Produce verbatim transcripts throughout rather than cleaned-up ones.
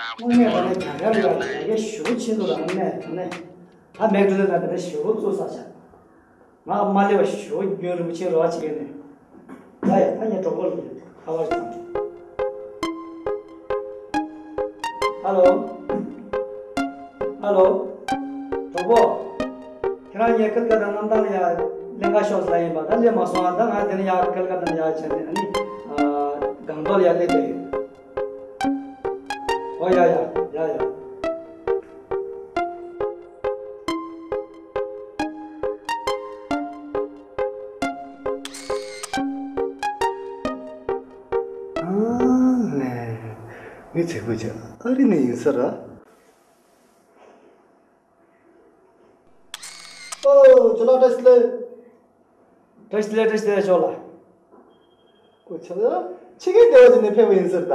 དངོས་གནས་དྲང་གནས་རྒྱ་གར་ལ་རྒྱ་གར་ཞུ་ཆེན་པོ་ལ་དངོས་གནས་དྲང་གནས། ད་མེག་ཀྲུ་ལེ་ལ་དེ་འདྲ་ཞུ་བཙུགས་ས་ཆ། ང་མ་ལེ་བ་ཞུ་རྒྱུན་རིན་པོ་ཆེ་རོ་བ་ཆེ་གེ་ནས། ད་ཡ་ད་ངས་གྲོགས་པོ་ལ་ཁ་བ་ཞིག་བཏང་། ཧ་ལོ། ཧ་ལོ། གྲོགས་པོ། ཁྱེད་རང་ངས་ཀལ་ཀ་ཏ་གནམ་ཐང་ལ་ཡ་ལེན་ག་ཤོག་ཟེར་ཡིན་པ། ད་སླེབས་མ་སོང་ཨ། ད་ང་དེ་ནས་ཡ་ཀལ་ཀ་ཏ་ནས་ཡ་བྱས་ནས་ཨ་ནི་སྒང་ཏོག་ལ་ཡ་སླེབས་བསྡད་ཡོད། ཨོ་ཡ་ཡ་ཡ་ཡ། ཨ་ནས་མི་ཚེ་གོ་ཆ་ཨ་རི་ནས་ཡིན་ས་ར། ཨོ་ཇོ་ལགས་བཀྲ་ཤིས་བདེ་ལེགས། བཀྲ་ཤིས་བདེ་ལེགས། བཀྲ་ཤིས་བདེ་ལེགས་ཇོ་ལགས། ཨོ་ཆ་ལགས་ཕྱི་རྒྱལ་བདེ་བ་ཅན་ནས་ཕེབས་པ་ཡིན་ཟེར་ད།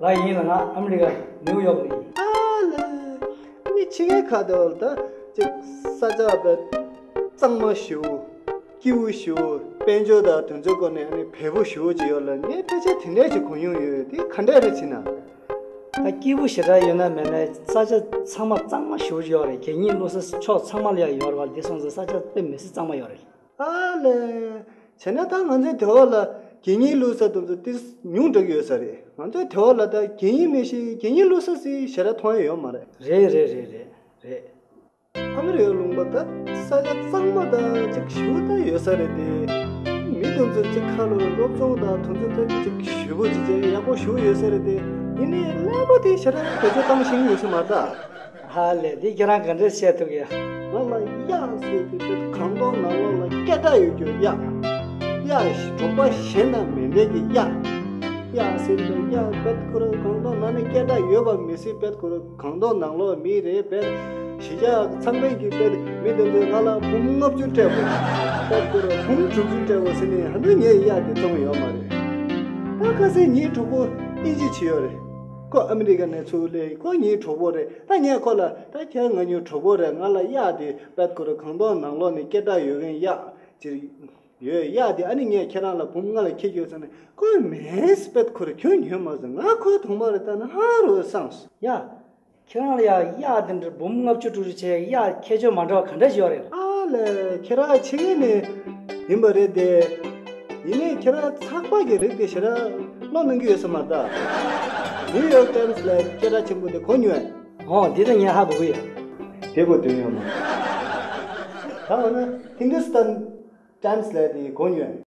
ལགས་ཡིན་ལགས། ང་ཨ་མི་རི་ཀ་ནིའུ་ཡོག་ནས་ཡིན། ཨ་ལེ། མི་ཕྱི་རྒྱལ་ཁག་དེ་བ་ལ་ད་ཅིག་ས་ཆ་བས་གཙང་མ་ཞེ་པོ། སྐྱིད་པོ་ཞེ་པོ། དཔལ་འབྱོར་དང་དེ་ཚོའི་སྐོར་ནས་ཨ་ནི་བལ་པོ་ཞེ་པོ་ཅིག་ཡོད་ལ། ངས་ཕལ་ཆེར་དེ་འདྲས་ཅིག་གོ་མྱོང་ཡོད། དེ་ག་འདྲས་རེད་ཟེར་ན། ད་སྐྱིད་པོ་ཞེ་དྲག་ཡོད་ན་མེད་ན་ས་ཆ་ཚང་མ་གཙང་མ་ཞེ་པོ་ཅིག་ཡོད་རེད། གད་སྙིགས་བླུགས་ས་ཕྱོགས་ཚང་མ་ལ་ཡ་ཡོད་རེད་བ། དེ་སོང་ཙང་ས་ཆ་དཔེ་མི་སྲིད་གཙང་མ་ཡོད་རེད། ཨ་ལེ། བྱས་ན་ད་ང་ཚོའི་དེ་བ་ལ་གད་སྙིགས་བླུགས་ས་དེ་ཚོ་ཏིས་ཉུང་དྲགས་ཡོད་ས་རེད། ང་ཚོའི་དེ་བ་ལ་ད་གད་སྙིགས་མེད་ཤི་གད་སྙིགས་བླུགས་ས་སི་ཞེ་དྲག་མཐོང་ཡ་ཡོད་མ་རེད། རེད་རེད་རེད་རེད་རེད། ཨ་མི་རི་ཀའི་ལུང་པ་ད་ས་ཆ་གཙང་མ་ད་ཅིག་ཞེ་པོ་ད་ཡོད་ས་རེད་དེ། མི་དེ་ཚོ་ཅིག་ཁ་ལོ་སློབ་སྦྱོང་དང་དེ་ཚོ་ད་ཅིག་ཞེ་པོ་ཅིག་བྱས་ཡག་པོ་ཞེ་པོ་ཡོད་ས་རེད་དེ། ཡིན་ནའི་ཀླད་པ་དེ་ཞེ་དྲག་བེད་སྤྱོད་བཏང་ཤེས་ཀྱི་ཡོད་ས་མ་རེད་ད། ཧ་ལས། འདི་ཁྱེད་རང་ག་འདྲས་བཤད་ཐུབ་ཀྱི། ང་ལ་གཡག་ཟེར་དུས་དཔེ་གང་ལྟར་ནང་ལོགས་ལ་སྐད་གྲགས་ཡོད་རྒྱུ་གཡག་གཡག་གྲོགས་པོ་གཞན་དང་མི་འདྲ་གི་གཡག་གཡག་ཟེར་དུས་གཡག་དཔེ་ཁོ་རང་གང་ལྟར་ནང་ནས་སྐད་གྲགས་ཡོད་པ་མི་སྲིད། དཔེ་ཁོ་རང་གང་ལྟར་ནང་ལོགས་མི་རེད། དཔེ་གཞིས་ཆགས་ཚང་མས་ཀྱི་དཔེ་མི་དེ་ཚོས་ང་ལ་འབུམ་ལྔ་བཅུ་སྤྲད་དགོས། དཔེ་ཁོ་རང་འབུམ་དྲུག་ཅུ་སྤྲད་དགོས་ཟེར་ནས་ཧ་འདི་ངའི་གཡག་དེ་བཙོང་ཡོད་མ་རེད། ད་ཁ་སང་ངའི་གྲོགས་པོ་ཨིན་ཇི་ཅིག་ཡོད་རེད། ཁོ་ཨ་མི་རི་ཀ་ནས་ཚུར་སླེབས། ཁོ་ངའི་གྲོགས་པོ་རེད། ད་ངས་ཁོ་ལ་ད་ཁྱེད་ང་གཉིས་གྲོགས་པོ་རེད། ང་ལ་གཡག་དེ་དཔེ་ཁོ་རང་གང་ལྟར་ནང་ལོགས་ནས་སྐད་གྲགས་ཡོད་མཁན་གཡག་ཅིག་ཡོད། གཡག་དེ་ཨ་ནི་ངས་ཁྱེད་རང་ལ་འབུམ་ལྔ་ལ་འཁྱེར་རྒྱུ་ཟེར་ནས། ཁོས་མེད་དཔེ་ཁོ་རང་ཁྱོན་ཉོས་མ་སོང་། ང་ཁོའི་ཐོག་མ་རེད། ད་ནི་ཧ་རུ་སངས་སོང་། ཡ། ཁྱེད་རང་ལ་ཡ་གཡག་དེ་འདྲ་འབུམ་ལྔ་བཅུ་དྲུག་ཅུ་བྱས། གཡག་ཁྱད་ཆོས་མ་འདྲ་བ་ག་འདྲ་ཞིག་ཡོད་རེད། ཨ་ལས། ཁྱེད་རང་ཕྱི་རྒྱལ་ནས་ཡིན་པ་རེད་དེ། ཡིན་ནའི་ཁྱེད་རང་ཚགས་པར་གྱི་རིགས་དེ་ཞེ་དྲག་ཀློག་གནང་གི་ཡོད་ས་མ་རེད་ད། ནིའུ་ཡོག་ཊའིམ་སི་ལ་སྐད་གྲགས་ཆེན་པོ་དེ་གོ་མྱོང་ངས། ཨོ་འདི་ད་ངས་ཧ་གོ་གི་ཡོད། དེ་གོ་དོན་ཡོད་མ་རེད། ད་འོ་ན་ཧིན་དུ་སི་ཐན་ཊའིམ་སི་ལ་དེ་གོ་མྱོང་ངས།